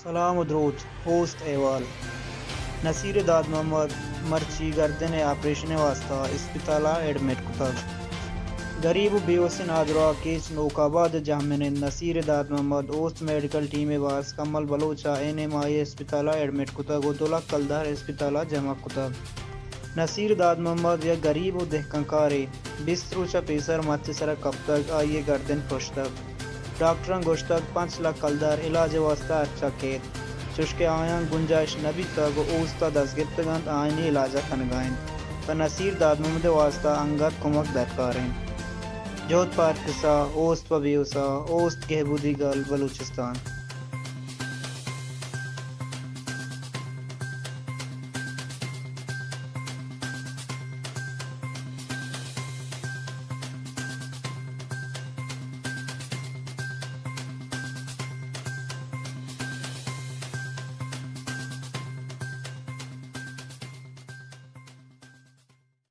سلام و دروت۔ اوست احوال۔ نصیر داد محمد مرچی گردن ءِ آپریشن ءِ واستہ اسپتال ءَ ایڈمٹ کتگ۔ گریب و بیوسیں نادراہ کیچ نوک آباد ءِ جہمنند نصیر داد محمد اوست میڈیکل ٹیم ءِ باسک کمل بلوچ ءَ این ایم آئی اسپتال ءَ ایڈمٹ کتگ و دو لکھ کلدار اسپتال ءَ جمع کتگ۔ نصیر داد محمد یک گریب و دہکانکارے، بیست روچ ءَ پیسر مچ ءِ سرا کپتگ، آئی ءِ گردن پرشتگ۔ ڈاکٹراں گوشتگ، پنچ لکھ کلدار علاج ءِ واستہ ہرچ ءَ کیت، چوشکہ آیاں گنجائش نہ بیتگ و اوست ءَ دست گپتگ انت، آیانی علاج ءَ کنگ ءَ انت۔ پہ نصیر داد محمد ءِ واستہ انگت کمک درکار انت۔ جہد پہ ہرکس ءَ، اوست پہ بیوس ءَ، اوست گہبودی گل، بلوچستان۔